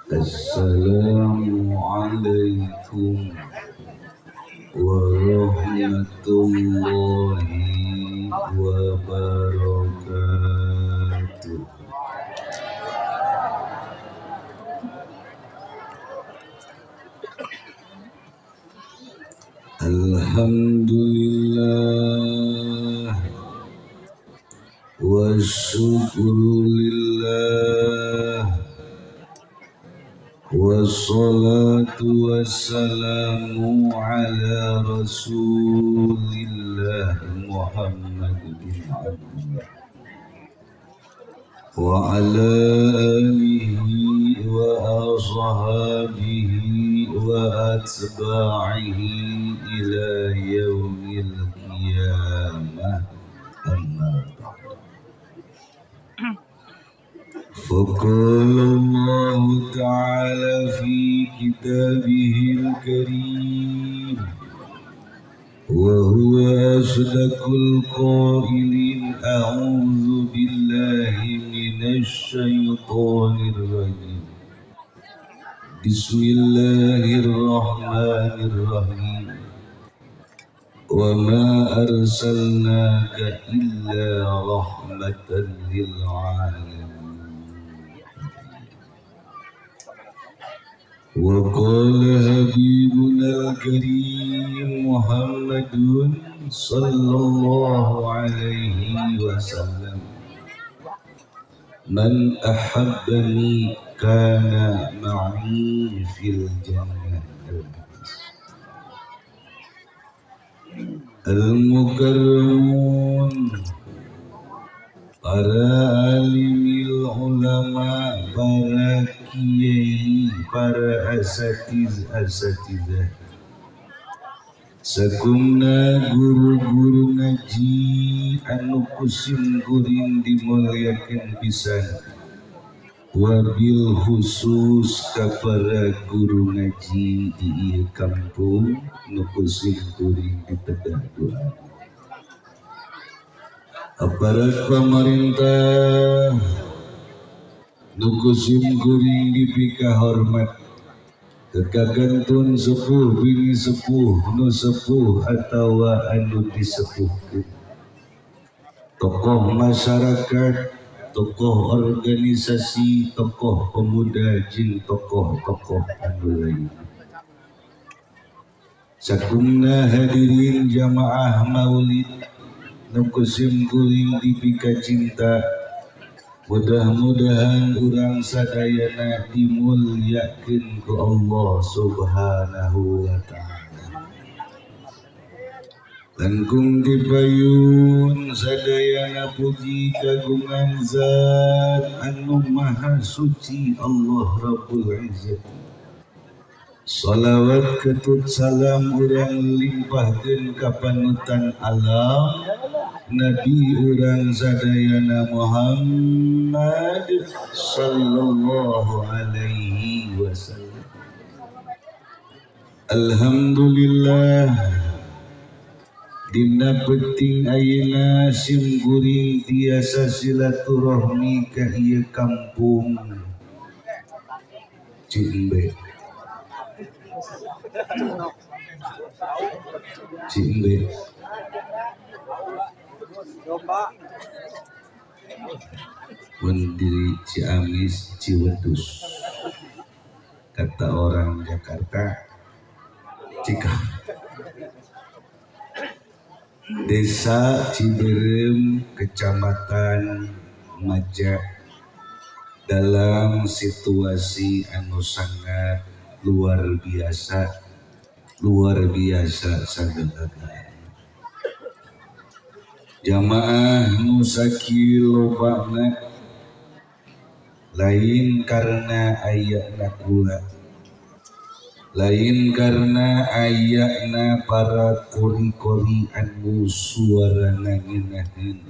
Assalamualaikum warahmatullahi wabarakatuh. Alhamdulillah wa syukrulillah wassalatu wassalamu ala rasulillah Muhammad bin Abdullah wa ala alihi wa ashabihi wa atba'ihi ila yaumil qiyamah. Amma ba'd. فقال الله تعالى في كتابه الكريم وهو أصدق القائلين أعوذ بالله من الشيطان الرجيم بسم الله الرحمن الرحيم وما أرسلناك إلا رحمة للعالمين. وقال حبيبنا الكريم محمد صلى الله عليه وسلم من أحبني كان معي في الجنة. المكرمون para alimil ulama, para kiai, para asatiz asatidah, sakumna guru-guru ngaji anu kusim kuring dimuliakeun pisan, wabil khusus ka para guru ngaji di ieu kampung nu kusim kuring ditedah doa. Aparat pemerintah nu kusim kuring dipika hormat, kekagantun sepuh bini sepuh nu sepuh atawa anu disepuhkeun, tokoh masyarakat, tokoh organisasi, tokoh pemuda jeung tokoh-tokoh anu lain. Sakumna hadirin jamaah maulid nu kusim kuring dipika cinta, mudah-mudahan urang sadayana dimulyakeun ku Allah Subhanahu wa ta'ala. Langkung dipayun sadayana puji kagungan zat anu maha suci Allah Rabbul Izzati. Salawat ketut salam urang limpahkeun ka panutan alam Nabi urang sadayana Muhammad sallallahu alaihi wasallam. Alhamdulillah dina penting ayeuna sim kuring tiasa silaturahmi ka ieu kampung Cimbe. Cimbe Wendiri Ciamis Ciwedus, kata orang Jakarta Cikang. Desa Ciberem, Kecamatan Maja, dalam situasi anu sangat luar biasa, luar biasa sagala. Jamaah nu sakieu lobana lain karena ayana kula, lain karena ayana para kori-kori anu suarana ngeunaheun,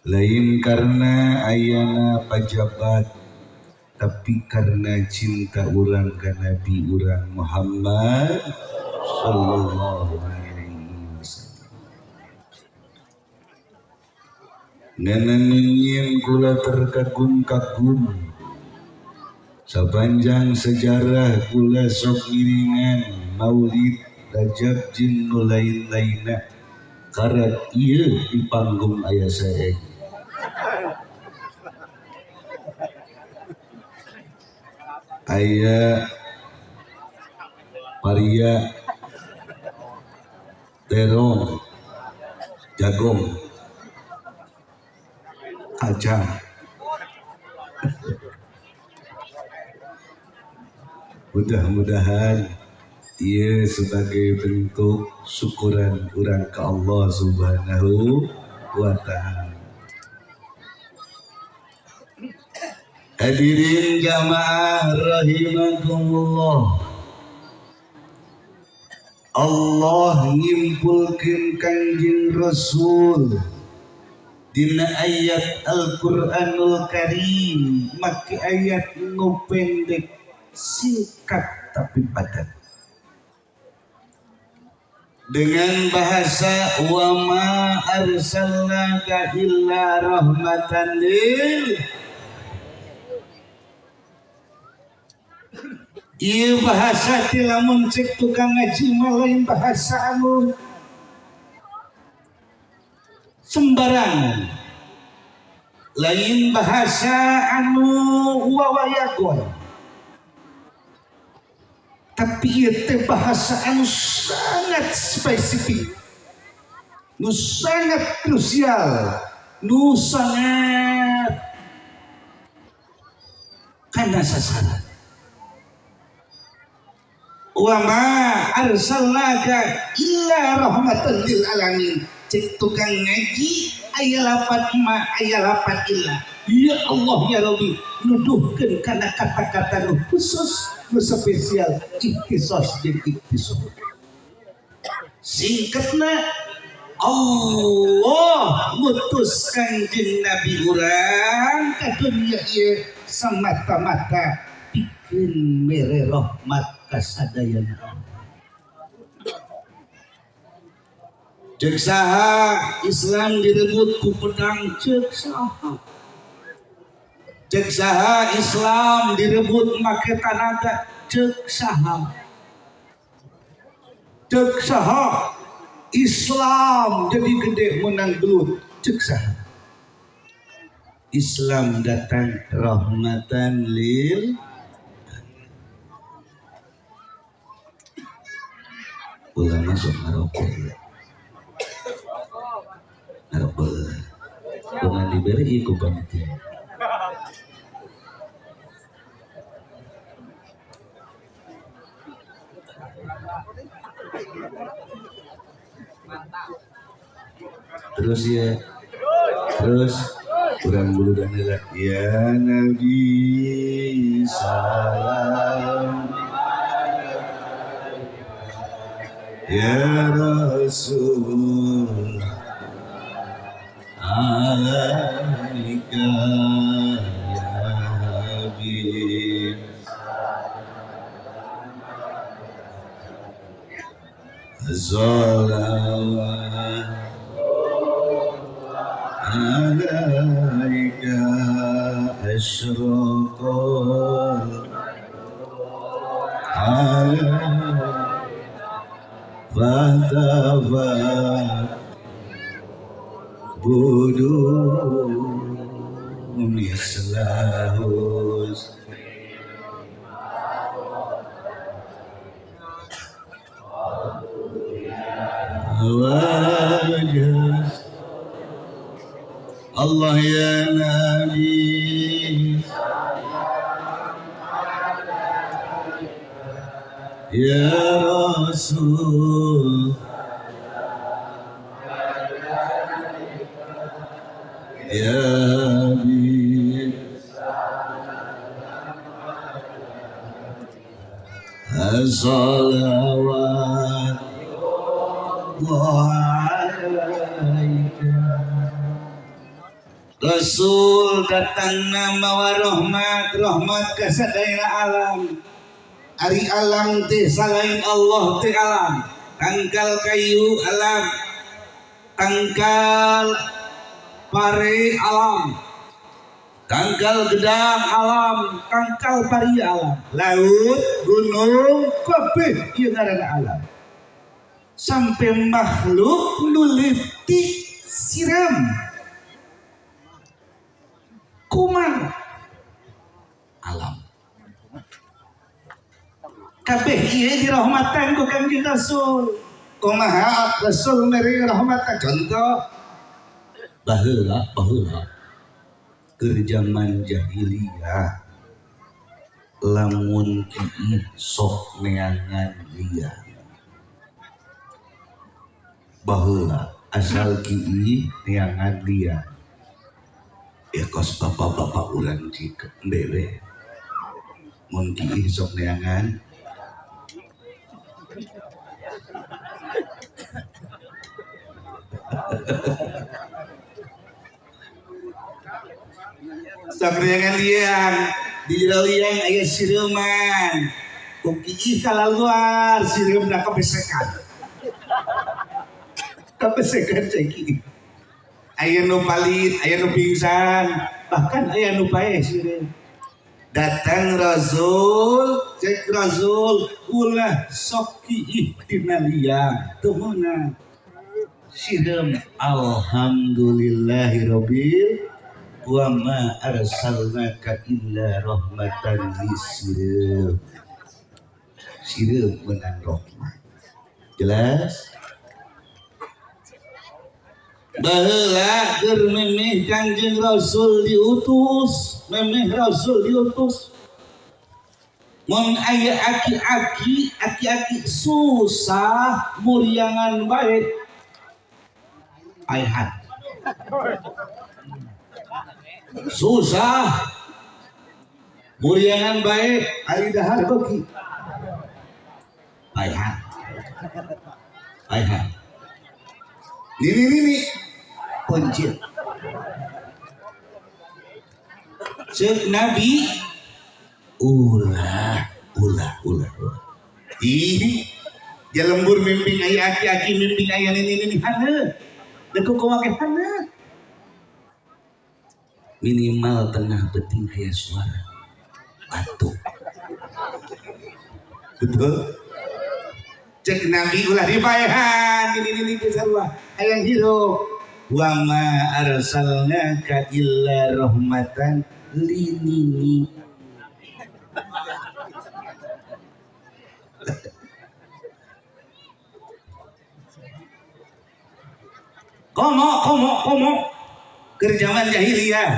lain karena ayana pajabat, tapi karena cinta urang ka Nabi urang Muhammad sallallahu alaihi wasallam. Ngananyeun kula terkagum-kagum Sapanjang sejarah kula sok ngiringan Maulid Rajab jeung nu lain-lainna karat ieu di panggung aya saeng. Aya paria terong jagong kacang. Mudah-mudahan ia sebagai bentuk syukuran urang ke Allah Subhanahu wa Ta'ala. Hadirin jamaah rahimakumullah. Allah nyimpulkeun Kangjeng Rasul dina ayat Al-Qur'anul Karim make ayat nu pendek singkat tapi padat dengan bahasa wa ma arsalnaka illa rahmatan lil. Ieu bahasa ti lamun cek tukang ngaji mah lain bahasa anu sembarangan, lain bahasa anu wawayagon, tapi ieu teh bahasa anu sangat spesifik, nu sangat krusial, nu sangat kana sasaran. Wa ma arsalnaka illa rahmatan lil alamin. Cek tukang ngaji aya lapat ma aya lapat illa. Ya Allah ya Rabbi, nuduhkeun kana kata-kata nu khusus, nu spesial, ikhtisas jeung ikhtisas. Singkatna Allah mutus Kangjeng Nabi urang ka dunia ieu semata-mata pikeun mere rahmat kasadayana. Ceuk saha Islam direbut ku pedang, ceuk saha. Ceuk saha Islam direbut make tanaga, ceuk saha. Ceuk saha Islam jadi gede menang gelut, ceuk saha. Islam datang rahmatan lil. Ulama sok ngarokok ya. Ngarokok. Kumaha diberi ku panitia. Terus ya. Terus kurang bulu dan heula. Ya Nabi salam. Ya Rasul alaika ya Habib. Salawat alaika asyraqal alam fatafat budu mislahus wajah Allah ya Nabi ya Rasul ya Habib as-salawat alaika. Rasul datang mawa rahmat, rahmat ka sadaya alam. Ari alam teh salain Allah teh alam. Tangkal kayu alam, tangkal pare alam, Tangkal gedang alam, tangkal pari alam, laut, gunung, kabeh ieu ngaranna alam. Sampai makhluk nu leutik siram. Kuman alam. Kabeh ieu dirahmatan ku Kangjeng Rasul. Kumaha Rasul mere rahmatan? Contoh baheula baheula keur zaman jahiliyah lamun kiih sok neangan liang. Baheula asal kiih neangan liang. Ya kos bapak-bapak urang cik embe mun kiih sok neangan sok neangan liang di jero liang aya sireman ku kiih kalaluar sireumna kabesekan kabesekan cek kiih aya nu palit aya nu pingsan bahkan aya nu paeh sireum. Datang Rasul cek Rasul ulah sok kiih dina liang teu meunang sireum. Alhamdulillahirabbil wa ma arsalnaka illa rahmatan lisireum. Sireum menang rahmat. Jelas? Baheula keur memeh Kangjeng Rasul diutus, memeh Rasul diutus. Mun aya aki-aki, aki-aki susah muriangan bae. Aihan. Susah muriangan bae ari dahar beuki. Aihan. Aihan. Nini nini pencit. Cek Nabi ulah ulah ulah ulah. Ih, dia lembur mimpin aya aki-aki mimpin aya nini nini hana. Deku kumaha hana. Minimal tengah beting aya suara batuk. Betul? Cek Nabi ulah dipaehan nini nini geus sarua hayang hirup. Wa ma arsalnaka illa rahmatan linini. Komo komo komo keur zaman jahiliyah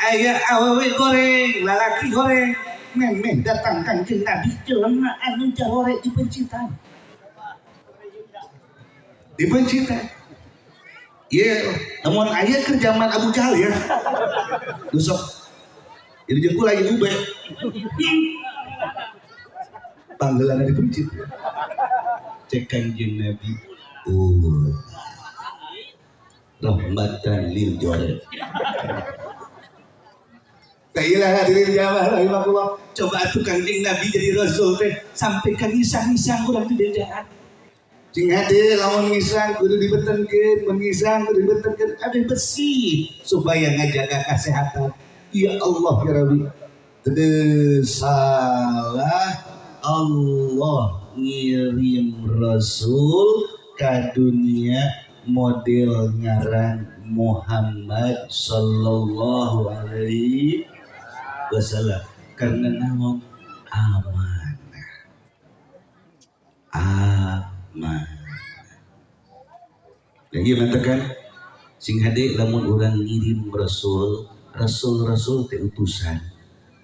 aya awewe goreng lalaki goreng memeh datang Kangjeng Nabi jelema anu jarore dipencitan dipencitan. Iya, namun aya keur zaman Abu Jahal ya. Nusok. Jadi jeung kula ieu ube. Panggelanna dipencit. Cek Kangjeng Nabi. Oh. Rahmatan lil jore. Tailah hadirin jamaah rahimakumullah. Coba atuh Kangjeng Nabi jadi rasul teh sampai ka ngisang-ngisang urang di bejaan. Cing hade lamun ngisang kudu dibetenkeun, mun ngisang kudu dibetenkeun kabeh bersih supaya ngajaga kesehatan. Ya Allah ya Rabbi. Teu salah Allah ngirim rasul ka dunia model ngaran Muhammad sallallahu alaihi wasallam karena naon amanah. Amanah. Lagi mantekan sing hade lamun urang ngirim rasul, rasul-rasul teh utusan.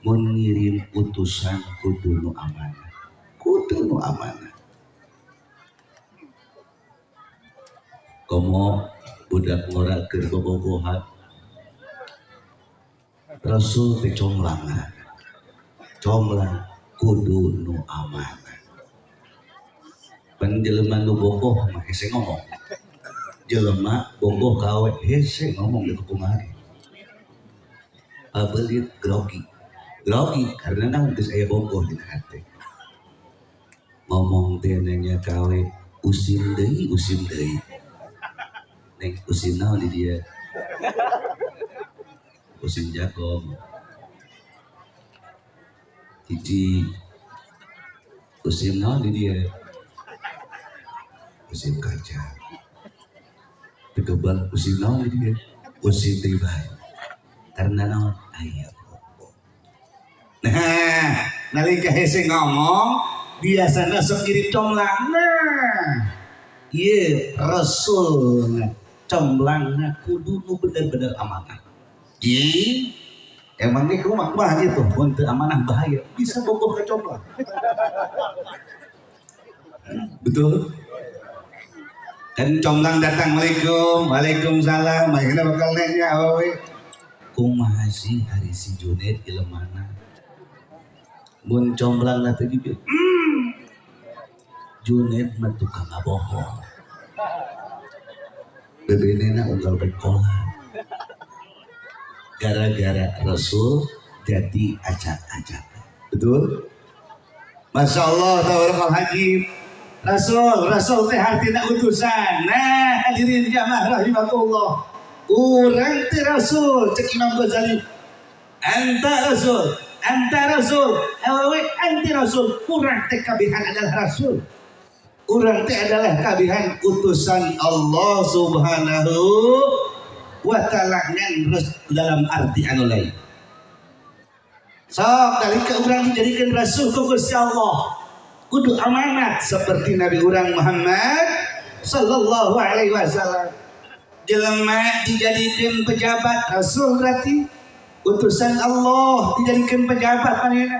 Mun ngirim utusan kudu nu amanah. Kudu nu amanah. Komo budak ngora keur bobogohan. Rasul teh comlang. Comlang kudu nu amanah. Pan jelema nu bogoh mah hese ngomong. Jelema bogoh ka awe hese ngomong di kumaha. Pabelit grogi. Grogi karena naon geus aya bogoh dina hate. Ngomong teh nanya ka awe usim deui usim deui. Neng usim naon di dia? Musim jagong. Hiji musim naon di dieu? Musim kacang. Teu musim naon di dieu? Musim deui bae. Karena naon? Aya bobo. Nah, nalika hese ngomong biasana sok ngirim comlang. Nah, ieu rasul comblangna kudu nu bener-bener amanah. Ih, emang ini kumaha gitu, mun teu amanah bahaya, bisa bogoh ka comblang. Betul? Kan comblang datang, waalaikum, waalaikumsalam, akhirnya bakal nanya awewe, kumaha sih hari si Junet jelemana? Mun comblang teh gitu, Junet mah tukang ngabohong. Bebenena unggal bekola. Gara-gara Rasul jadi acak-acakan. Betul? Masya Allah, tabarakallah haji. Rasul, Rasul teh artina utusan. Nah, hadirin jamaah rahimakumullah. Urang teh Rasul, cek Imam Ghazali. Anta Rasul, anta Rasul, awewe anti Rasul. Urang teh kabihan adalah Rasul. Urang teh adalah kabihan utusan Allah Subhanahu wa ta'ala ngan dalam arti anu lain. Sok nalika urang dijadikan rasul ku Gusti Allah, kudu amanat seperti Nabi urang Muhammad sallallahu alaihi wasallam. Jelema dijadikan pejabat rasul berarti utusan Allah dijadikan pejabat manehna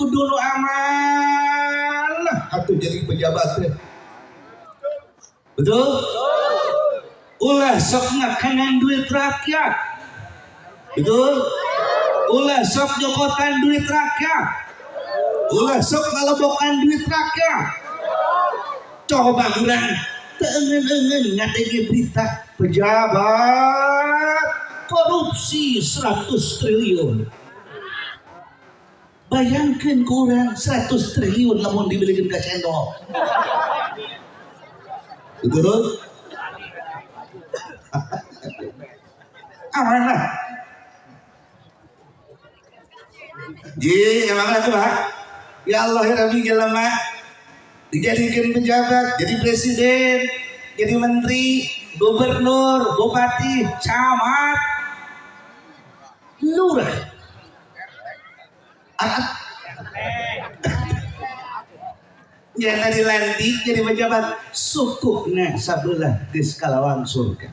kudu nu amanah atuh jadi pejabat teh. Betul? Ulah sok ngakanan duit rakyat. Betul? Ulah sok nyokotan duit rakyat. Ulah sok ngalebokan duit rakyat. Coba urang teu eungeun-eungeun ngadenge berita pejabat korupsi 100 triliun. Bayangkan kurang 100 triliun lamun dibelikan ke cendol. Betul? Amanah. Ji, emang itu Pak? Ya Allah ya Rabbi jelema dijadikan pejabat, jadi presiden, jadi menteri, gubernur, bupati, camat, lurah. Ya tadi dilantik jadi pejabat, sukukna sabelah geus kalawang surga.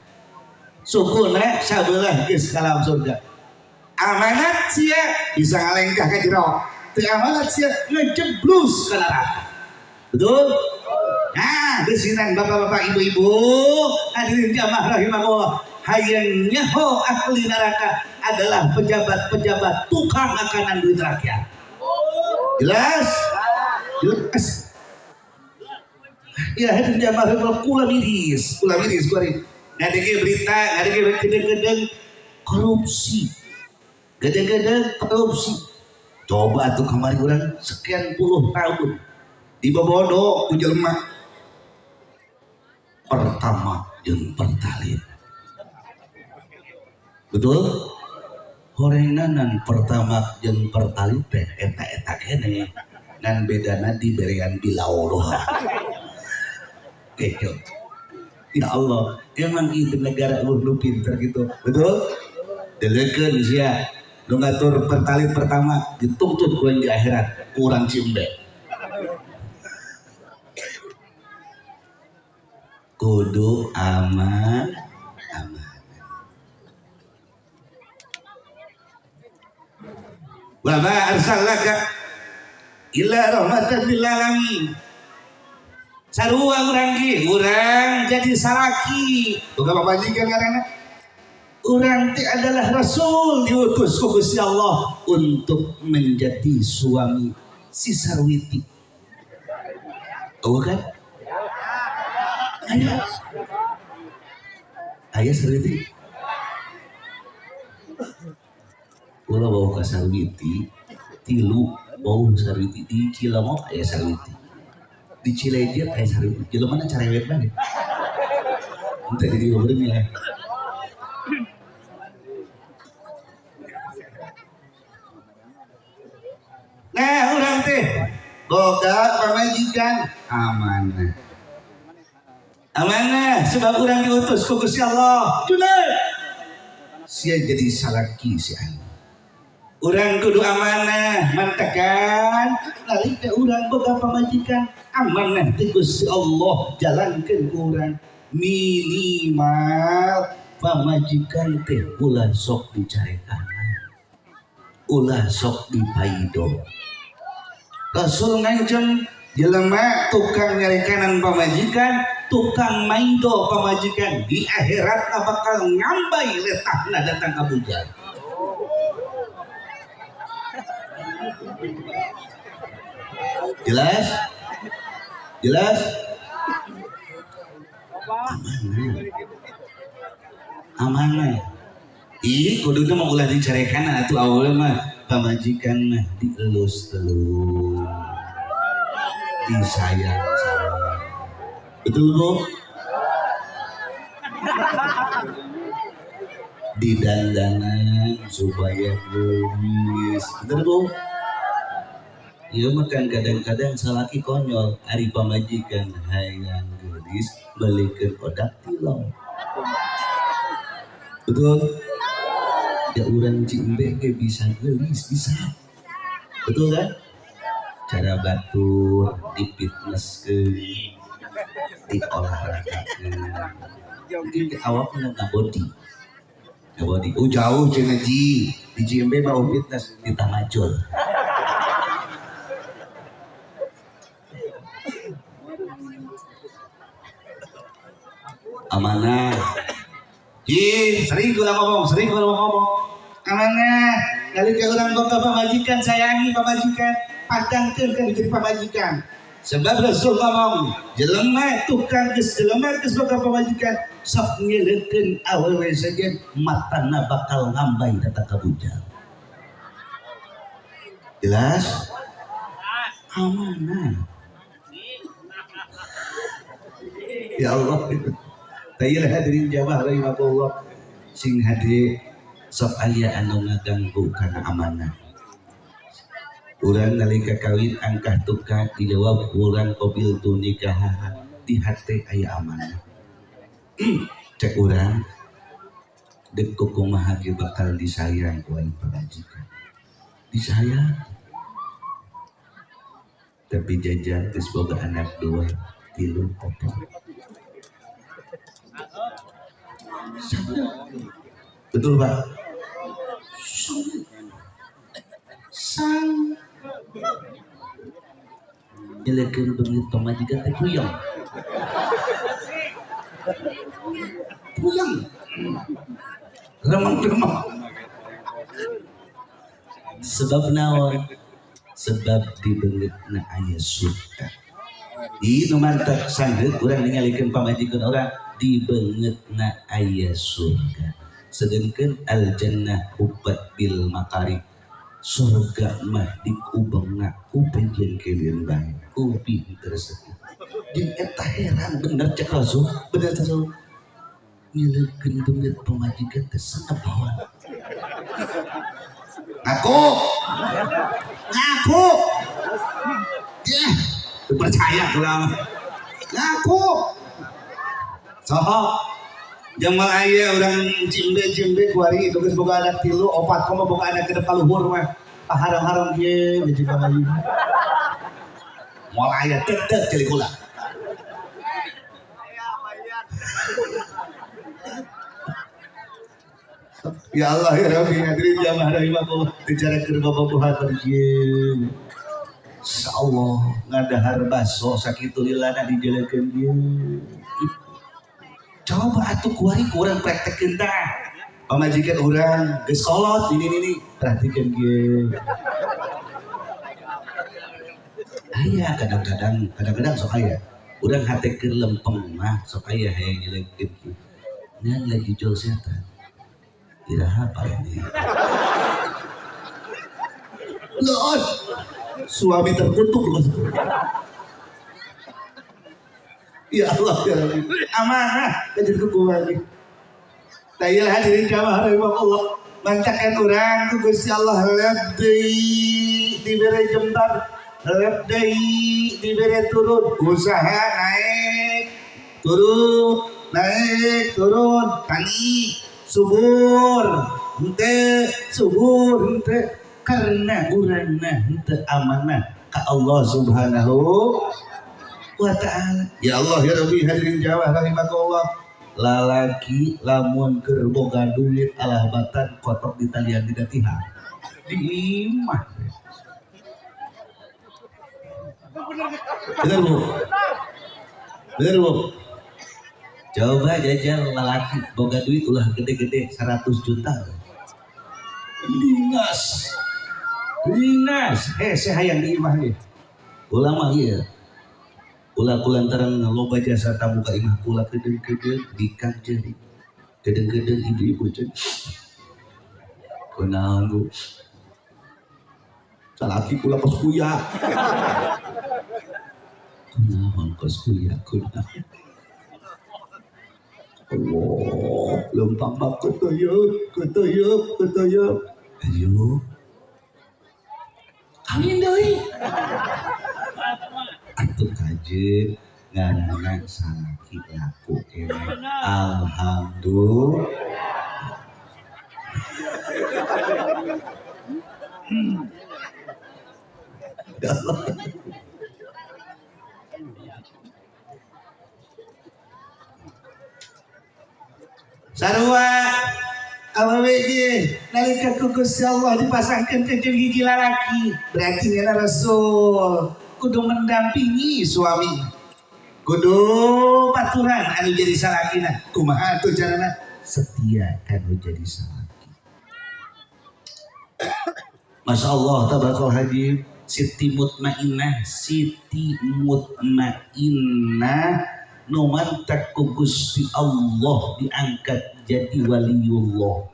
Sukuna sabelah geus kalawang surga. Amanat sia bisa ngalengkah ka jero. Teu amanat sia ngejeblus ka neraka. Betul? Nah, geusinan bapak-bapak ibu-ibu hadirin jamaah rahimakumullah. Hayang nyaho ahli neraka adalah pejabat-pejabat tukang makanan duit rakyat. Jelas? Jelas. Ya hadirin jamaah rahimakumullah, kula miris, kula ngadenge berita, ngadenge gedeng-gedeng korupsi. Gedeng-gedeng korupsi. Coba tuh kamari urang sekian puluh tahun dibobodo ku jelema pertama jeung pertalite. Betul? Horenganan pertama jeung pertalite teh eta-eta keneh ngan bedana diberean bilau doang. Kejo. Ya Allah, emang itu negara lu pinter gitu. Betul? Delekeun sia. Lu ngatur pertalit pertama dituntut ku di akhirat kurang cimbe. Kudu aman aman. Wa ma arsalnaka illa rahmatan lil alamin. Sarua urang ge, urang jadi salaki. Boga pamajikan ngaranna. Urang teh adalah rasul diutus ku Gusti Allah untuk menjadi suami si Sarwiti. Oh kan? Ayah. Ayah Sarwiti. Kula bau ka Sarwiti, tilu bau Sarwiti di Cilemok aya Sarwiti. Di Cilejet aya Sarwiti. Jelemana carewet banget. Entah jadi ngobrolnya. teh boga pamajikan amanah. Amanah sebab urang diutus ku Gusti Allah. Juned sia jadi salaki si anu. Urang kudu amanah mantakan nalika urang boga pamajikan amanah ti Gusti Allah jalankeun ku urang minimal pamajikan teh ulah sok dicarekan, ulah sok dipaido. Rasul ngancem jelema tukang nyarekanan pamajikan, tukang maido pamajikan di akhirat bakal ngambai letahna datang ka bujal. Jelas? Jelas? Amanah. Amanah. Ih, kuduna mah ulah dicarekan atuh awalnya mah pamajikan mah dielus-elus, disayang-sayang. Betul Bu? Didandanan supaya geulis. Betul Bu? Ieu mah kan kadang-kadang salaki konyol, ari pamajikan hayang geulis belikeun odak tilong. Betul? Ya urang Cimbe ge bisa geulis, bisa. Betul kan? Cara batur dipitnesskeun, diolahragakeun. Jadi awakna ngabodi. Ngabodi. Oh jauh cenah ji, di Cimbe mah fitness di Tamajul. Amanah. Ih, sering gua ngomong, sering gua ngomong. Amanah. Kali ke orang boga pamajikan, sayangi pamajikan, padangkeun kan jadi pamajikan. Sebab Rasul ngomong, jelema tukang geus jelema geus boga pamajikan, sok ngeleukeun awewe sejen matana bakal ngambay datang ka bujal. Jelas? Amanah. Ya Allah. Tayyil hadirin jamaah rahimakumullah. Sing hade sok aya anu ngaganggu kana amanah. Urang nalika kawin angkah tukah dijawab urang qabil tu nikah di hate aya amanah. Cek urang dek kumaha ge bakal disayang ku aing pamajikan. Disayang. Tapi jajan geus boga anak 2, 3, 4. Betul Pak? Sang nyelekeun beungeut pamajikan teh puyeng. Puyeng. Remeng-remeng. Sebab naon? Sebab di beungeutna aya surga. Ieu nu mantak sanggeut urang ningalikeun pamajikan urang di beungeutna aya surga. Sedengkeun al jannah hubat bil makari. Surga mah dikubenga ku penjen kalian bae ku pinter rezeki. Jeung eta heran bener cek Rasul, bener cek Rasul. Nyeleukeun beungeut pamajikan teh sangabawan. Ngaku. Ngaku. Ya, percaya kula. Ngaku. Soho. Jamal aya urang cimbe-cimbe kuari itu geus boga anak 3, 4 koma boga anak ke depan luhur mah. Paharang-harang kieu baju pamajikan. Moal aya tetep ceuli kula. Ya Allah ya Rabbi hadirin jamaah rahimakumullah bicara keur bababuhan kieu. Insyaallah ngadahar baso sakitu lilana dijelekeun kieu. Coba atuh kuari kurang praktekeun tah. Pamajikan urang geus kolot ini ini perhatikan kieu. Aya kadang-kadang sok aya. Urang hate keur lempeng mah sok aya hayang nyelengkeun kieu. Ngan lagi jual setan. Iraha apa ini? Loh, suami terkutuk loh. Ya Allah ya Rabbi. Amanah jadi kuku lagi. Tayyil hadirin jamaah rahimakumullah. Mancakan urang ku Gusti Allah lebih diberi jembar. Lep deui dibere turun, usaha naik turun, naik turun, tani subur henteu, subur henteu, karena urangna henteu amanah ka Allah Subhanahu wa ta'ala. Ya Allah ya Rabbi, hadirin jamaah rahimakumullah, lalaki lamun keur boga duit alah batan kotok di talian di tihang di imah. Bener bu? Bener bu? Coba jajal lalaki boga duit ulah gede-gede 100 juta. Lingas. Lingas. Saya hayang di imah ge. Ulah mah ieu. Ulah kulantaran loba jasa tamu ka imah kula kedeung-kedeung bikang jeuring. Kedeung-kedeung ibu-ibu ceun. Kunaon bu? Salaki kula kos kuya. Kunaon kos kuya kunaon. Allah, lempang bak ketuyuk, ketuyuk, ketuyuk. Ayo. Kawin deui. Atuh kajeun ngaranna salaki laku keneh. Alhamdulillah. Sarua awewe ge nalika ku Gusti Allah dipasangkeun ka jeung hiji lalaki, berarti nya Rasul kudu mendampingi suami, kudu baturan anu jadi salakina. Kumaha atuh carana? Setia kanu jadi salaki. Masya Allah tabarakallah haji Siti Mutmainnah, Siti Mutmainnah nu mantak ku Gusti Allah diangkat jadi waliullah.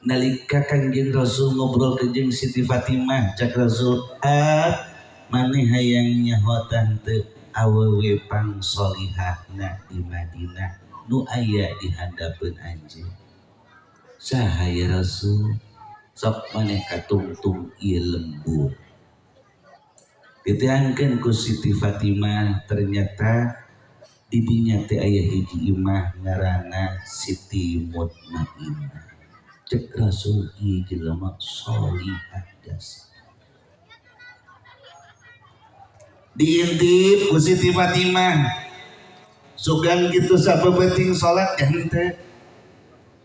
Nalika Kangjeng Rasul ngobrol ke jeung Siti Fatimah, cak Rasul, "Ah, maneh hayang nyaho tante awewe pangsolihahna di Madinah nu aya di handapeun anjeun." Saha ya Rasul? Sok maneh katungtung ieu lembur. Diteangkeun ku Siti Fatimah, ternyata didinya teh aya hiji imah ngaranna Siti Mutmainnah. Cek Rasul ieu jelema solihah jasa. Diintip ku Siti Fatimah. Sugan kitu sabebeting salat jah henteu.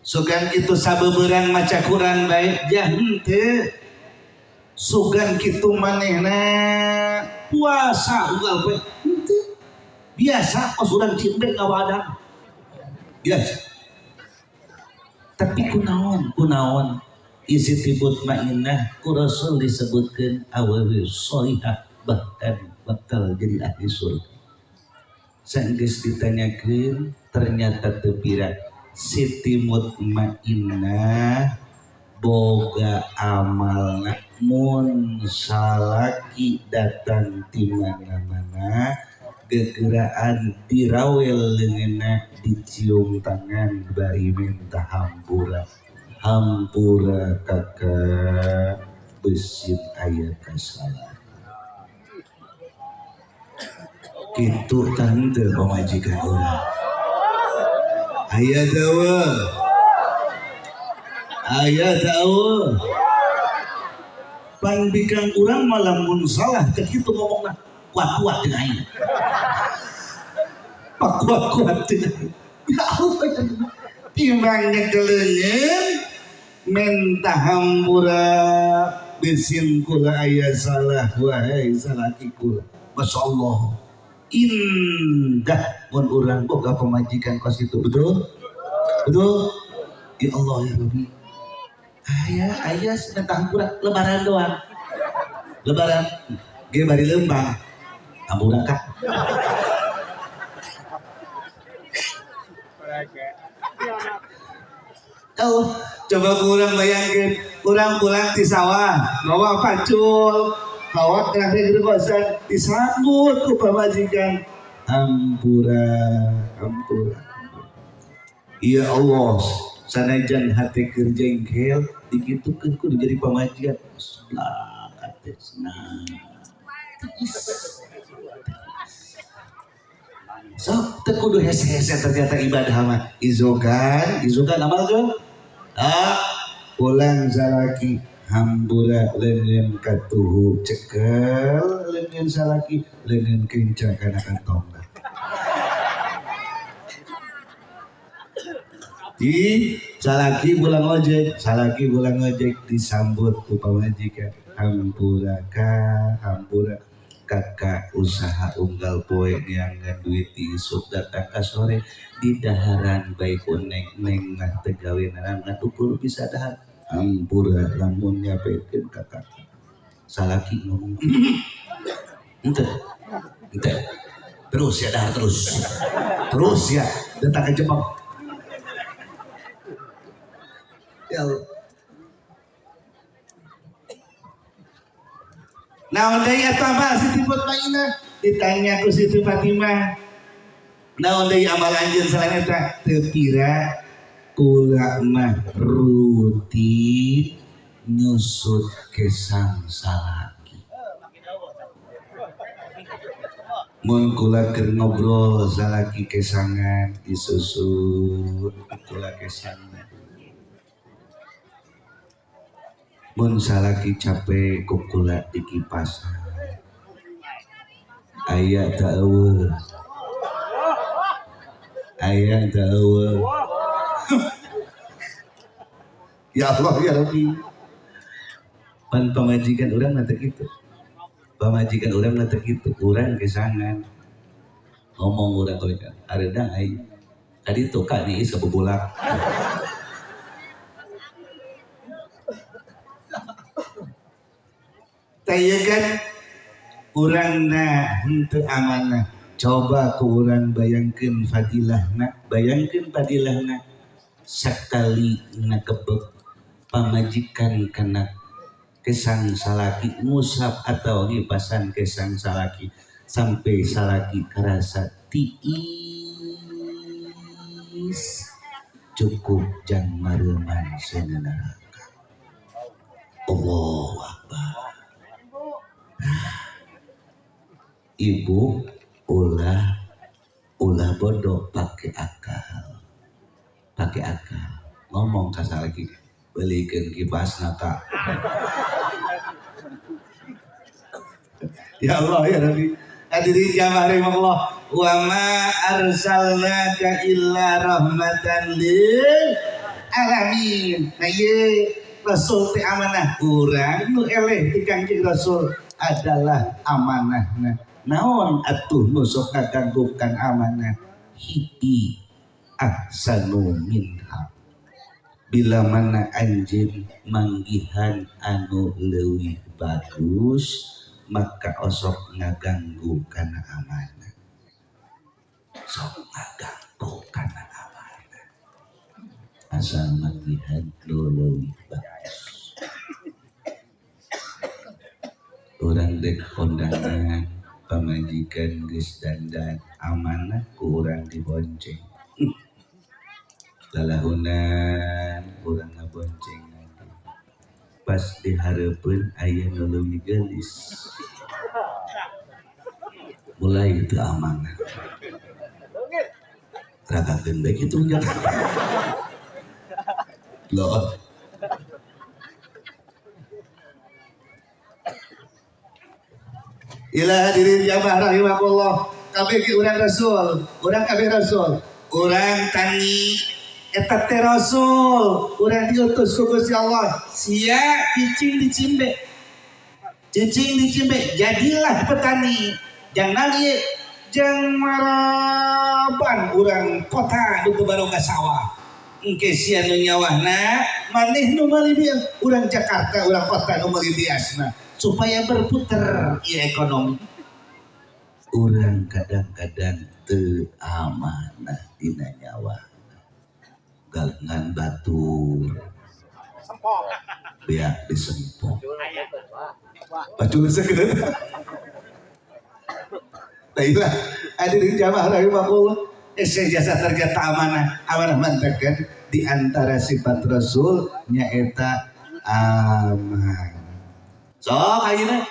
Sugan kitu sabeberang maca Quran bae jah henteu. Sugan kitu manehna puasa unggal poe henteu. Biasa kos urang cindek ngawadang. Biasa. Tapi kunaon, kunaon Siti Mutmainnah ku Rasul disebutkeun awewe solihah bahkan bakal jadi ahli surga. Sanggeus ditanyakeun ternyata teu pira Siti Mutmainnah boga amalna mun salaki datang ti mana-mana gegeraan dirawel leungeunna dicium tangan bari minta hampura, hampura kakak beusin aya kasalahan. Kitu tante pamajikan urang. Aya teu? Aya teu? Pan bikang urang mah lamun salah teh kitu ngomongna kuat-kuat jeung aing. Kuat-kuat jeung aing. Ya Allah, ya Allah. Timbang nyekeleungeun minta hampura beusin kula aya salah wahai salaki kula. Masya Allah. Indah mun urang boga pamajikan kos itu, betul? Betul? Ya Allah ya Rabbi. Aya, aya minta hampura lebaran doang. Lebaran ge bari leumpang. Hampura kak. Oh, coba kurang bayangkan, kurang pulang di sawah, bawa pacul, bawa terakhir kosan, disambut ku pamajikan. Hampura, hampura. Ya Allah, sanajan hati keur jengkel, dikitukeun kudu jadi pamajikan. Sebelah hati senang. Tiis. Sok teu kudu hese-hese ternyata ibadah mah. Izokan, izokan amalkeun. Ah, pulang salaki hambura leungeun katuhu cekel leungeun salaki leungeun kenca kana kantong. Di salaki pulang ojek disambut ku pamajikan hampura ka hampura kakak usaha unggal poe neangan duit diisuk datang ka sore di daharan baik neng neng mah teu gawe naon ukur bisa dahar hampura lamun nyapekeun ka kakak salaki ngomong henteu henteu terus ya dahar terus terus ya datang ke Jepang. Ya Allah. Naon deui eta mah Siti Mutmainah ditanya ku Siti Fatimah. Naon deui amal anjeun selain eta teu pira kula mah rutin nyusut kesang salaki. Mun kula keur ngobrol salaki kesangan disusut kula kesangan. Mun salaki capek kukula dikipasan aya teu eueuh aya teu eueuh. Ya Allah ya Rabbi, pan pamajikan urang mah teu kitu, pamajikan urang mah teu kitu, urang kesangan ngomong urang kowe areudang aing tadi tuh ka diis kabubulak. Tayegan urangna henteu amanah. Coba ku urang bayangkeun fadilahna, bayangkeun fadilahna sakali ngakebek pamajikan kana kesang salaki ngusap atau ngipasan kesang salaki sampai salaki karasa tiis cukup jang mareuman seuneu neraka. Allahu Akbar. Ibu ulah bodoh pakai akal, pakai akal ngomong ka salaki belikeun kipasna ka. Ya Allah ya Rabbi. Hadirin jamaah rahimakumullah, wa ma arsalnaka illa rahmatan lil alamin. Nah ieu Rasul teh amanah urang nu eleh ti Kangjeng Rasul adalah amanahna. Naon atuh nu sok ngaganggukan amanah? Hiji ahsanu minha. Bila mana anjeun manggihan anu leuwih bagus maka osok ngaganggu kana amanah. Sok ngaganggu kana amanah. Asal manggihan nu leuwih bagus. Urang dek kondangan pamajikan geus dandan amanah ku urang dibonceng. Lalahunan urang ngabonceng pas dihareupeun aya nu leuwih geulis. Mulai itu amanah. Ragakeun bae kitu nya. Loh. Ila hadirin jamaah rahimakumullah. Kabeh ge urang rasul, urang kabeh rasul. Urang tani eta teh rasul, urang diutus ku Gusti Allah. Sia cicing dicimbe. Cicing dicimbe, jadilah petani. Jangan ieu jang maraban urang kota nu teu baroga sawah. Engke sia nu nyawahna, maneh nu meuli bias, urang Jakarta, urang kota nu meuli biasna. Supaya berputar ieu ekonomi. Urang kadang-kadang teu amanah dina nyawahna. Galengan batur. Beak disempok. Pacul segeut. Baiklah, hadirin jamaah rahimakumullah. Ese jasa ternyata amanah, amanah mantekan di antara sifat Rasul nyaeta amanah. Sok ayeuna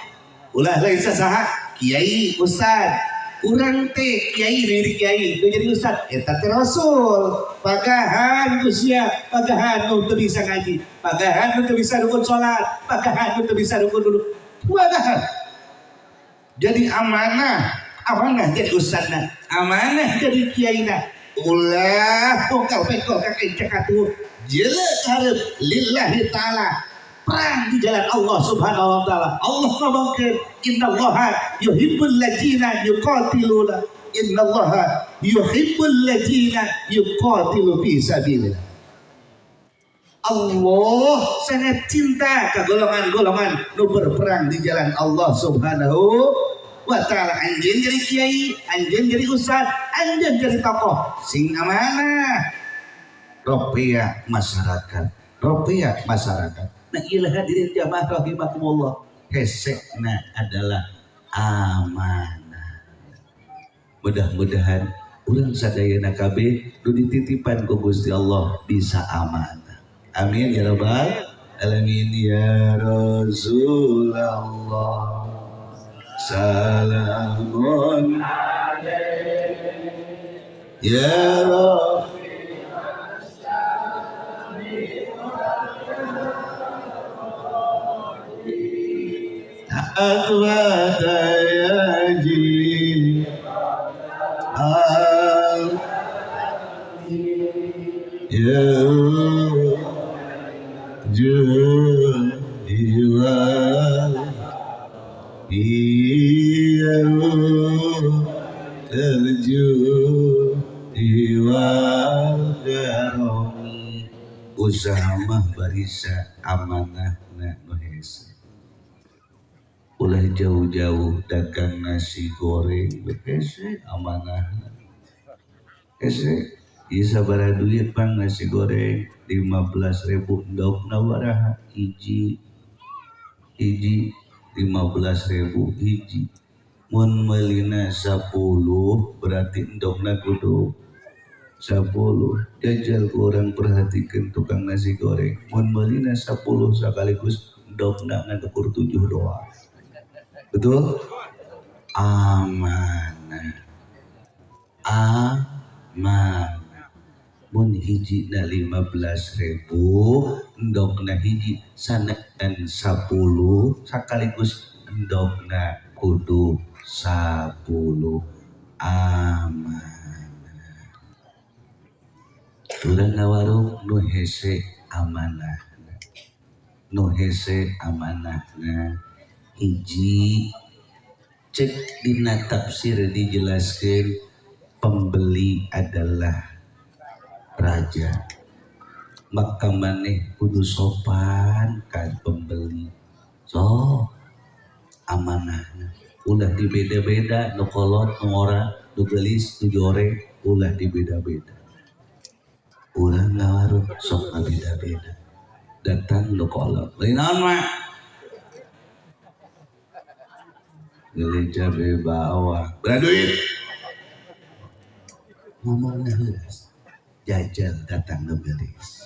Ulah lain sasaha kiai ustad. Urang teh kiai dari kiai itu jadi ustad eta teh rasul. Pagahan ku sia, pagahan nu teu bisa ngaji, pagahan nu teu bisa rukun salat, pagahan nu teu bisa rukun dulu. Pagahan. Jadi amanah, amanah jadi ustadna, amanah jadi kiaina. Ulah bongkal pekol kakek cakatu jelek hareup lillahi ta'ala. Perang di jalan Allah Subhanahu wa taala. Allah ngomongkeun innallaha yuhibbul ladzina yuqatiluna, innallaha yuhibbul ladzina yuqatilu fi sabilillah. Allah sangat cinta ke golongan-golongan nu berperang di jalan Allah Subhanahu wa taala. Anjeun jadi kiai, anjeun jadi ustad, anjeun jadi tokoh sing amanah. Ropia masyarakat, ropia masyarakat. Nah, ilah hadirin jamaah rahimakumullah. Hesekna adalah amanah. Mudah-mudahan urang sadayana kabeh nu dititipan ku Gusti Allah bisa amanah. Amin ya rabbal alamin ya Rasulullah. Salamun ya Rabb. Atwata yaji al ya juwal iya terjuwal karomi. Usaha mah barisa amanah na nu hese. Ulah jauh-jauh dagang nasi goreng hese amanah hese. Ieu sabaraha duit pang nasi goreng 15.000 endogna baraha hiji hiji 15.000 hiji. Mun meulina 10 berarti endogna kudu 10. Jajal ku urang perhatikeun tukang nasi goreng mun meulina 10 sekaligus endogna ngan ukur 7 doang. Betul? Amanah. Amanah. Mun hiji na 15.000, endogna hiji sanajan 10 sekaligus endogna kudu 10. Amanah. Urang ngawarung nu hese amanah. Nu hese amanahna hiji. Cek dina tafsir dijelaskan pembeli adalah raja, maka maneh kudu sopan kan pembeli. So amanahna ulah dibeda-beda, nu kolot nu ora, nu geulis nu jore, ulah dibeda-beda. Urang ngawarung sok ngabeda-beda, datang nu kolot lain naon mak beli cabe bawang berapa duit ngomongnya heus. Jajal datang ngebelis,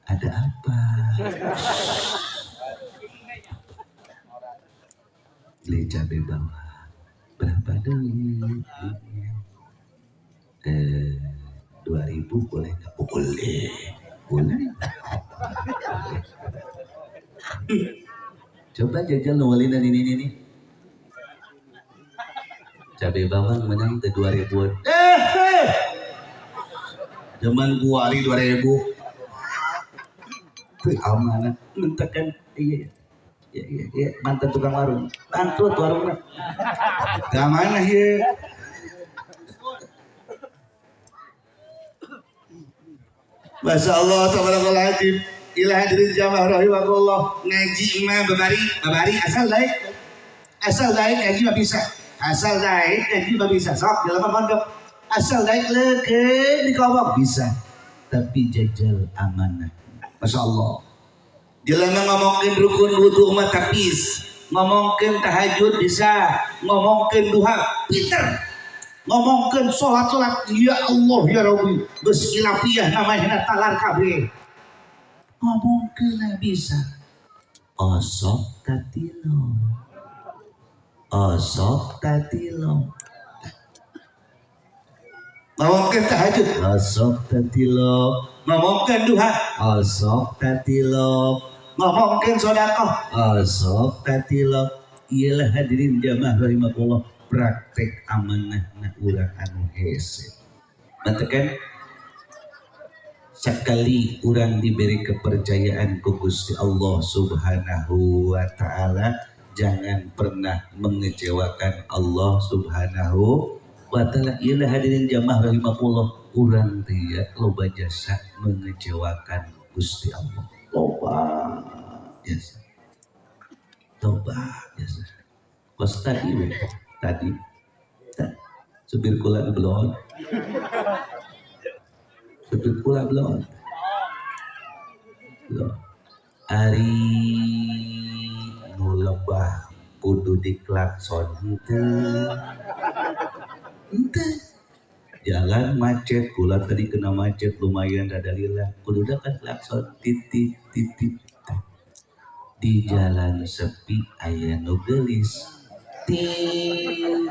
ada apa? Beli cabe bawang berapa duit? 2.000 boleh nggak? Oh, boleh, boleh. Coba jajal nolin dan ini. Cabe bawang menang ke 2.000. Zaman kuari 2.000. Tuh amanah mentekan iya. Iya, mantan tukang warung. Bangkrut warungnya. Gak mana ya. Masya Allah, tabarakallah azim. Ila hadirin jamaah rahimakumullah. Ngaji mah babari asal daek. Asal daek ngaji mah bisa. Asal daek ngaji mah bisa. Sok di lapangan pondok. Asal daek leukeun di kobok bisa. Tapi jajal amanah. Masya Allah. Jelema ngomongkeun rukun wudu mah tapis, ngomongkeun tahajud bisa, ngomongkeun duha pinter, ngomongkeun salat-salat ya Allah ya Rabbi, geus khilafiah namanya talar kabeh. Ngomongkeun bisa. Osok tatilo. Osok tatilo. Ngomongkeun tahajud, osok tatilo. Ngomongkeun duha, osok tatilo. Ngomongkeun sedekah, osok tatilo. Iyalah hadirin jamaah rahimakumullah, praktek amanahna urang anu hese. Mantekan sekali urang diberi kepercayaan ku Gusti Allah Subhanahu wa taala, jangan pernah mengecewakan Allah Subhanahu wa taala. Iyalah hadirin jamaah rahimakumullah, urang teh loba jasa mengecewakan Gusti Allah. Loba jasa. Loba jasa. Kos tadi we, tadi supir kula belon. Supir kula belon. Belon. Ari nu lebah kudu diklakson henteu. Henteu. Jalan macet, kula tadi kena macet lumayan rada lila. Kudu kan klakson titik titik. Di jalan sepi aya nu geulis. Ting.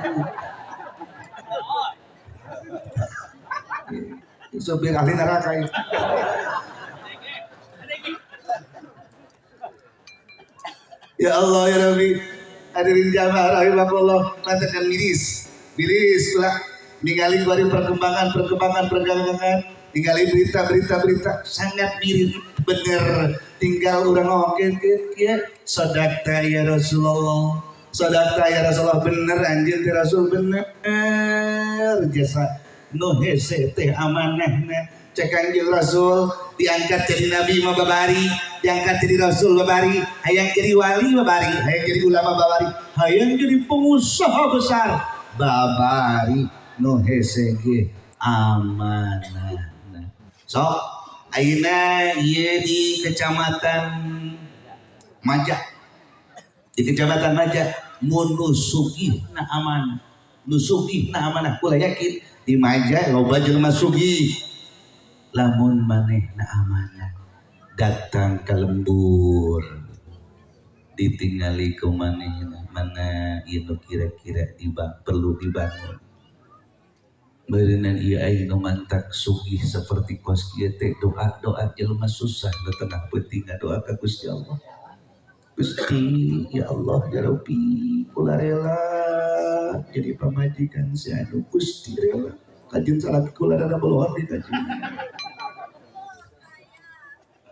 Sopir ahli neraka ini. Ya Allah ya Rabbi, hadirin jamaah rahimakumullah, matakan miris. Miris lah ningali bari perkembangan, ningali berita-berita sangat mirip bener. Tinggal urang ngomong kieu sadaqta ya Rasulullah. Sadaqta ya Rasulullah, bener anjeun teh Rasul bener jasa nu hese teh amanahna. Cek Kanjeng Rasul diangkat jadi nabi mah babari, diangkat jadi rasul babari, hayang jadi wali babari, hayang jadi ulama babari, hayang jadi pengusaha besar babari nu hese ge amanahna. Sok ayeuna ieu di Kecamatan Maja. Di Kecamatan Maja mun nu sugihna amanah, nu sugihna amanah kula yakin di Maja loba jelema sugih. Lamun manehna amanah datang ke lembur ditingali ku manehna mana ieu nu kira-kira perlu dibangun. Beureunan ieu aing nu mantak sugih seperti kos kieu teh doa-doa jelema susah nu tengah peuting ngadoa ka Gusti Allah. Gusti ya Allah ya Rabbi kula rela jadi pamajikan si anu Gusti rela kajeun salaki kula rada bolohan di kajeun.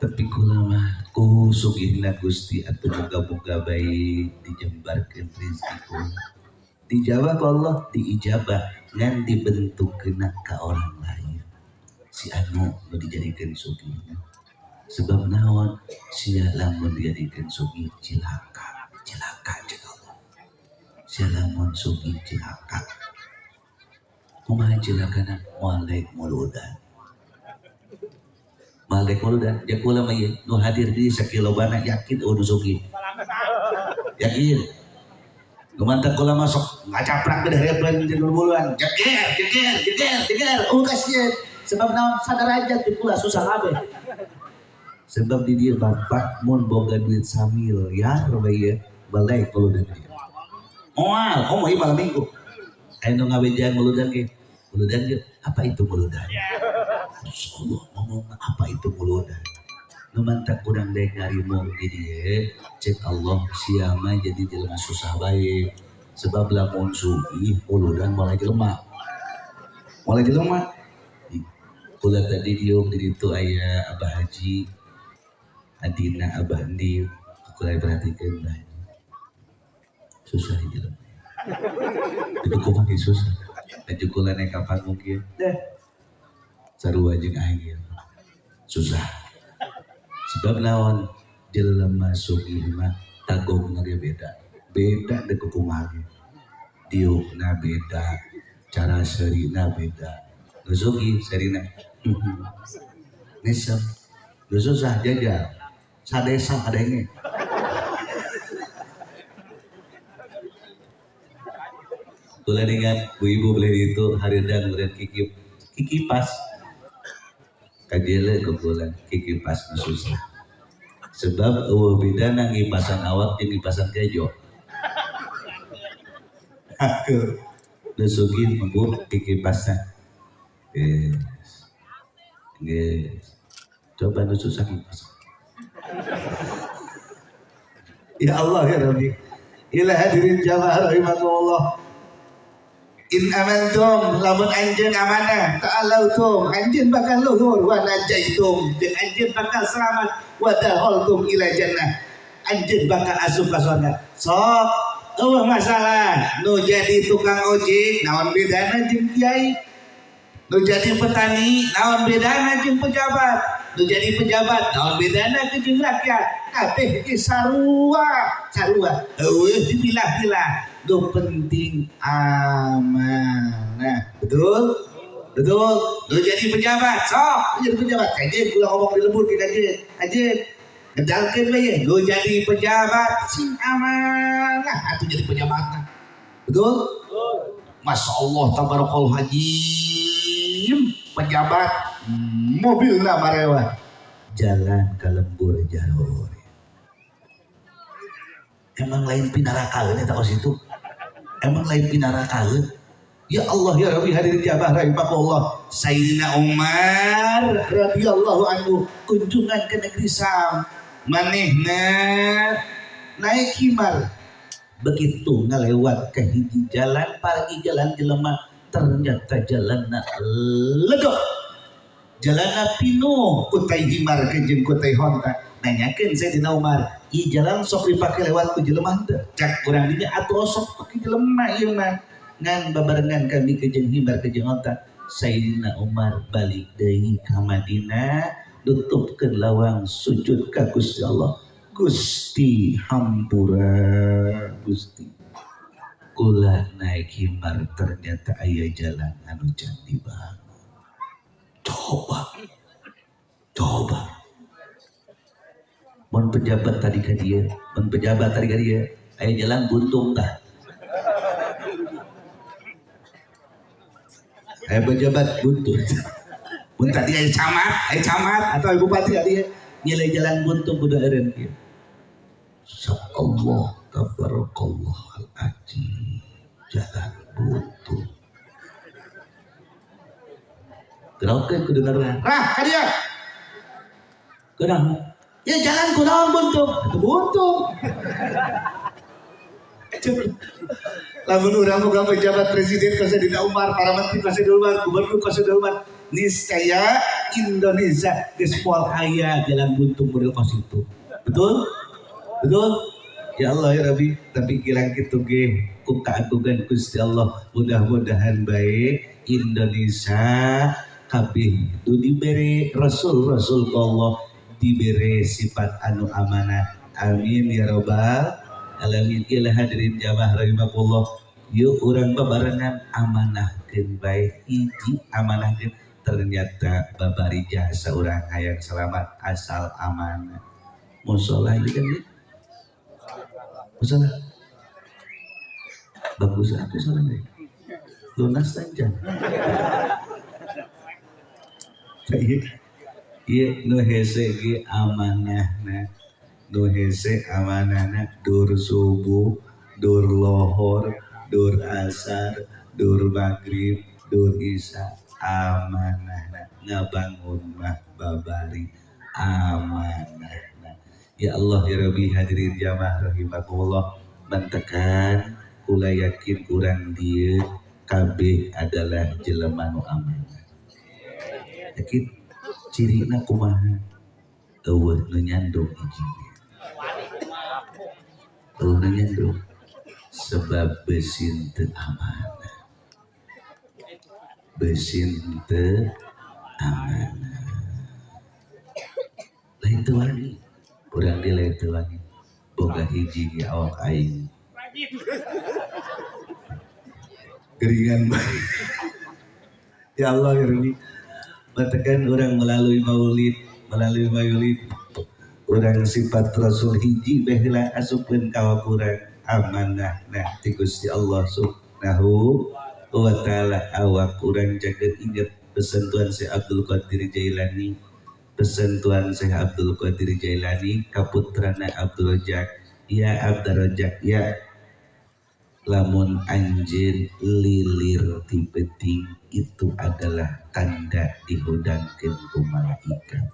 Tapi kula mah ku sugihna Gusti atuh moga-moga bae dijembarkeun rezeki kula. Dijawab Allah, diijabah ngan dibentukkeun ka orang lain. Si anu nu dijadikeun sugihna. Sebab naon sia lamun dijadikeun sugih cilaka, cilaka cek Allah. Sia lamun sugih cilaka. Kumaha cilakana moal daek muludan. Moal daek muludan, ja kula mah ieu nu hadir di sakilobana yakin eueuh nu sugih. Yakin. Nu mantak kula masuk ngacaprak beudah repen jeung buluan. Jeger, jeger, jeger, jeger. Oh kasihan. Sebab naon sadarajat di kula susah kabeh. Sebab di dieu bapak mun boga duit samiliar bae ieu balik muludan ieu. Moal, komo ieu malam minggu. Aya nu ngabejaan muludan ge. Muludan ge, apa itu muludan? Allah ngomong apa itu muludan? Nu mantak urang daek ngarimong di dieu, cek Allah sia mah jadi jelema susah bae. Sebab lamun sugih muludan moal jelema. Moal jelema. Kula tadi dieu di ditu aya Abah Haji, adina Abah Endi, kula perhatikeun Abah Haji. Susah jelema. Itu kumaha susah. Lanjut kula naik kapal mungkin. Dah. Sarua jeung aing. Susah. Sebab naon jelema sugih mah tagogna ge beda. Beda deuk kumaha ge. Diukna beda, cara seurina beda. Nu sugih seurina. Nesep. Nu susah jajal. Sadesa kadenge. Kula dengan bu ibu beli itu haridang beli kiki kiki pas kajele kukulan kiki pas susah. Sebab eueuh bedana ngipasan awak jeung ngipasan kejo. Aku nu sugih mabuk kikipasna. Geus. Geus. Coba nu susah ngipas. Ya Allah ya Rabbi. Ila hadirin jamaah rahimakumullah. In amantum lamun anjeun amanah ta'alautum anjeun bakal luhur wa najaitum jeung anjeun bakal selamat wa dakhaltum ila jannah anjeun bakal asup ka surga. Sok eueuh masalah nu jadi tukang ojek naon bedana jeung kiai, nu jadi petani naon bedana jeung pejabat, nu jadi pejabat naon bedana jeung rakyat, kabeh ge sarua sarua eueuh dipilah-pilah. Nu penting amanah. Betul? Betul. Nu jadi pejabat sok jadi pejabat kajeun ulah ngomong di lembur ke kajeun kajeun ngedalkeun we ye nu jadi pejabat sing amanah atuh jadi pejabatna. Betul? Masya Allah tabarakallah hajim pejabat mobilna marewa jalan ka lembur jalur. Emang lain pinarakaeun eta kos itu? Emang lain pinarakaeun? Ya Allah ya Rabbi hadirin jamaah rahimakumullah. Sayyidina Umar radhiyallahu anhu kunjungan ke negeri Sam. Manehna naik himar. Begitu ngalewat ke hiji jalan, pagi jalan jelema, ternyata jalanna ledok. Jalanna pinuh kutai himar jeung kutai honta. Nanyakeun Sayyidina Umar, ieu jalan sok dipake lewat ku jelema henteu? Cak urang dinya atuh sok pake jelema ieu mah. Ngan babarengan kami ke jeung himar ke jeung honta. Sayyidina Umar balik deui ka Madinah, nutupkeun lawang sujud ka Gusti Allah. Gusti hampura Gusti. Kula naik himar ternyata aya jalan anu can dibangun. Coba. Coba. Mun pejabat tadi ka dieu, mun pejabat tadi ka dieu, aya jalan buntung tah. Aya pejabat buntung. Mun tadi aya camat atau aya bupati ka dieu, nilai jalan buntung kudu eureun kieu. Allah tabarakallah al-azim jalan buntung. Gerokeun kudu ngaruhan. Rah ka dieu. Kunaon? Ya jalan kunaon buntung? Atuh buntung. Lamun urang boga pejabat presiden ka Sayyidina Umar, para menteri ka Sayyidina Umar, gubernur ka Sayyidina Umar, niscaya Indonesia geus moal aya jalan buntung model kos itu. Betul? Betul? Ya Allah ya Rabbi, tapi kirang kitu ge ku kaagungan Gusti Allah, mudah-mudahan bae Indonesia kabeh nu dibere rasul-rasul Allah dibere sifat anu amanah. Amin ya robbal alamin. Ila hadirin jamaah rahimakumullah. Yuk urang babarengan amanahkeun bae hiji amanahkeun ternyata babari jasa urang hayang selamat asal amanah. Musola ieu kan ieu? Musola. Bagus atuh salah deui. Lunas tanjang. Ieu nu hese ge amanahna. Nu hese amanahna dur subuh, dur lohor, dur asar, dur maghrib, dur isya amanahna. Ngabangun mah babari amanahna. Ya Allah ya Rabbi hadirin jamaah rahimakumullah. Mantekan kula yakin urang dieu kabeh adalah jelema nu amanah. Yakin cirina kumaha? Eueuh nu nyandung hiji. Eueuh nu nyandung sebab beusin teu amanah. Beusin teu amanah. Lain teu wani. Urang dieu lain teu wani. Boga hiji ge awak aing. Geringan bae. Ya Allah ya Rabbi. Batekan orang melalui maulid, orang sifat Rasul hiji baheula asupkeun ka urang amanah nah ti Gusti Allah Subhanahu wa taala. Awak urang jaga inget pesan Tuhan Syekh Abdul Qadir Jailani, Pesen Tuan Syekh Abdul Qadir Jailani ka putrana Abdul Rajak, ya Abdul Rajak ya, lamun anjeun lilir ti peuting itu adalah tanda dihudangkeun ku malaikat.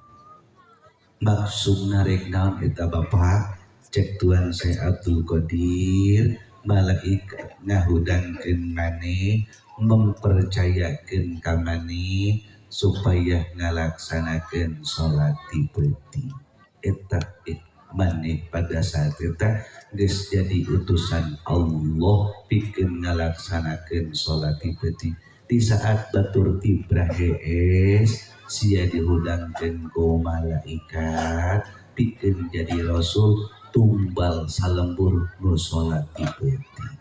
Maksudna rek naon eta Bapak? Cek Tuan Syekh Abdul Qadir, malaikat ngahudangkeun maneh, mempercayakeun ka maneh supaya ngalaksanakeun salat di peuting. Eta maneh pada saat eta geus jadi utusan Allah pikeun ngalaksanakeun salat di peuting. Di saat batur tibrah hees sia dihudangkeun ku malaikat pikeun jadi rasul tumbal salembur nu salat di peuting.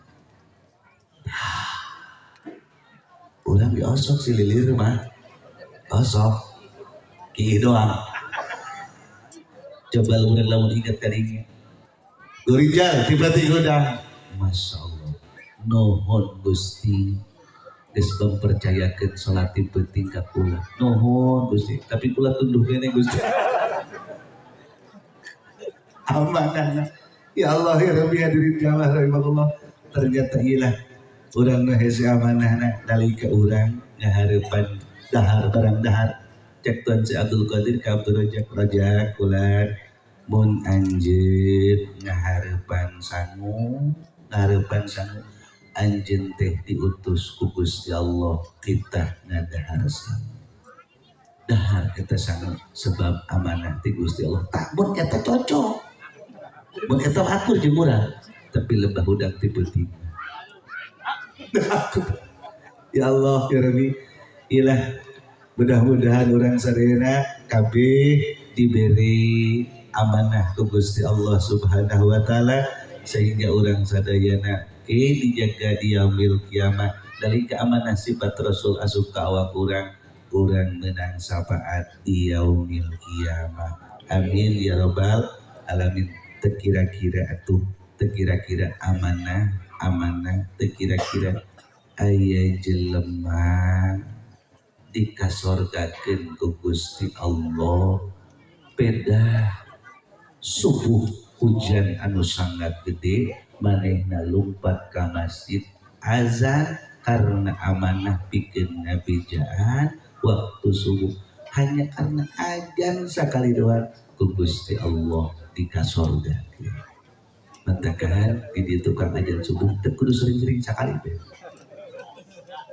Urang diosok si lilir mah. Osok kieu doang. Coba urang lamun ingat kadinya. Gorijal tiba-tiba hudang. Masya Allah. Nuhun Gusti geus mempercayakeun salat di peuting ka kula. Nuhun Gusti, tapi kula tunduh keneh Gusti. Amanah. Ya Allah ya Rabbi, hadirin jamaah rahimakumullah. Ternyata ilah urang nu hese amanahna nalika urang ngahareupan dahar barang dahar. Cek Tuan Si Abdul Qadir ka Abdul Rajak, Rajak kulan mun anjeun ngahareupan sangu, ngahareupan sangu anjeun teh diutus ku Gusti Allah kita ngadahar sangu. Dahar eta sangu sebab amanah ti Gusti Allah. Tak mun eta cocok. Mun eta akur jeung urang, tapi lebah hudang ti peuting. Ya Allah ya Rabbi, ilah mudah-mudahan urang sadayana kabeh diberi amanah ku Gusti Allah Subhanahu wa taala sehingga urang sadayana ke dijaga di yaumil kiamah. Dari keamanah sifat Rasul asup ka awak urang, urang menang syafaat di yaumil kiamah. Amin ya robbal alamin. Teu kira-kira atuh, teu kira-kira amanah, amanah teu kira-kira aya jelema dikasorgakeun ku Gusti Allah peda subuh hujan anu sangat gede manehna lumpat ka masjid azan karena amanah pikeun ngabejaan waktu subuh, hanya karena azan sakali doang ku Gusti Allah dikasorgakeun. Mentakan di dieu tukang azan subuh teu kudu sering-sering sakali teh.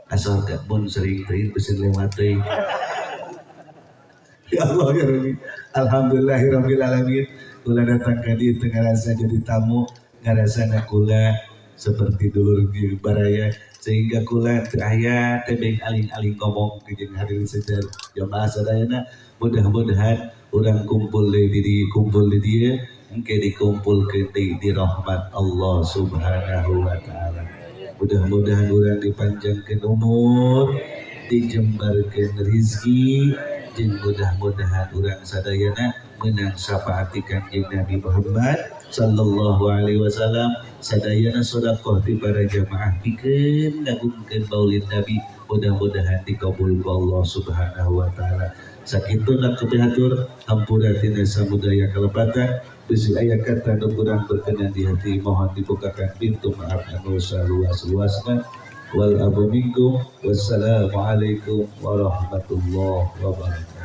Asal gak mun sering teuing peuseun lewat teuing. Ya Allah ya Rabbi. Alhamdulillahirabbil alamin. Kula datang ka dieu teu ngarasa jadi tamu, ngarasana kula seperti dulur di baraya sehingga kula teu aya tebeng aling-aling ngomong jeung hadirin sejar jamaah sadayana. Mudah-mudahan urang kumpul deui di kumpul di dieu engke dikumpulkeun deui di rahmat Allah Subhanahu wa taala. Mudah-mudahan urang dipanjangkeun umur, dijembarkeun rizki, jeung mudah-mudahan urang sadayana menang syafaat ti Kanjeng Nabi Muhammad sallallahu alaihi wasallam. Sadayana sedekah ti para jamaah pikeun ngagungkeun maulid Nabi mudah-mudahan dikabul ku Allah Subhanahu wa taala. Sakitu nak kapihatur hampura tina samudaya kalepatan. Bisi aya kata nu kurang berkenan di hati, mohon dibukakan pintu maaf anu saluas-luasna. Wal abu minkum. Wassalamualaikum warahmatullahi wabarakatuh.